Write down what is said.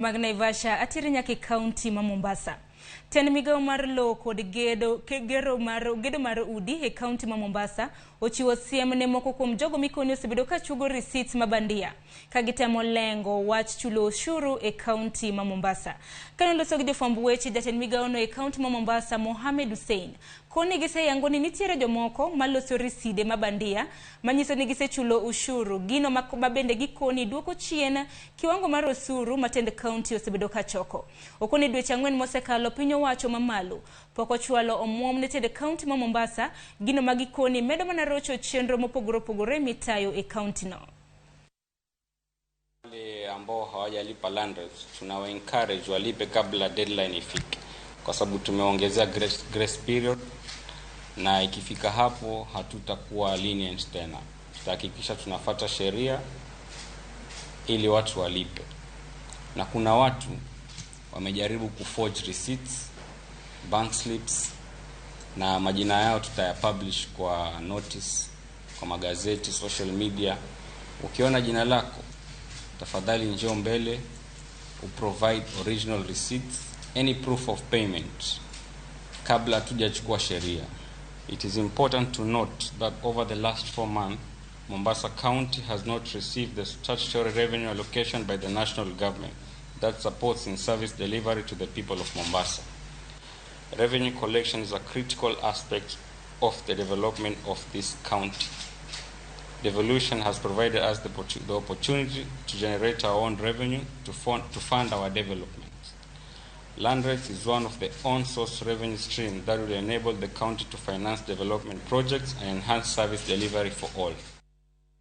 Mag Naivasha atiri nyaka e kaunti ma Mombasa. Tend migawo mar lowo kod gedo, gero mar, gedo mar udi e kaunti ma Mombasa ochiwo siem ne moko kuom jogo mikoni osebedo ka chugo receipts ma bandia ka gitemo lengo wach chulo ushuru e kaunti ma Mombasa. Kane oloso gi jofwamb weche, jatend migawono e kaunti ma Mombasa Mohamed Hussein koni giseyango ni nitiere jomoko maloso riside ma bandia manyiso ni gisechulo ushuru, gino ma bende gikoni duoko chien kiwango mar osuru ma tend kaunti osebedo ka choko. Okoni dweche 4 mosekalo piny owacho mamalo pok ochwalo omuom ne tend kaunti ma Mombasa, gino ma gikoni medo mana rocho chenro mopogore opogore mitayo e kaunti no. Wale ambao hawajalipa land rates tunawa encourage walipe kabla deadline ifike, kwa sababu tumeongezea grace period, na ikifika hapo hatutakuwa lenient tena. Tutahakikisha tunafata sheria ili watu walipe. Na kuna watu wamejaribu kuforge receipts, bank slips, na majina yao tutayapublish kwa notice, kwa magazeti, social media. Ukiona jina lako, tafadhali njoo mbele, uprovide original receipts, any proof of payment kabla hatujachukua sheria. It is important to note that over the last 4 months, Mombasa County has not received the statutory revenue allocation by the national government that supports in service delivery to the people of Mombasa. Revenue collection is a critical aspect of the development of this county. Devolution has provided us the opportunity to generate our own revenue to fund our development. Land rates is one of the on-source revenue streams that will enable the county to finance development projects and enhance service delivery for all.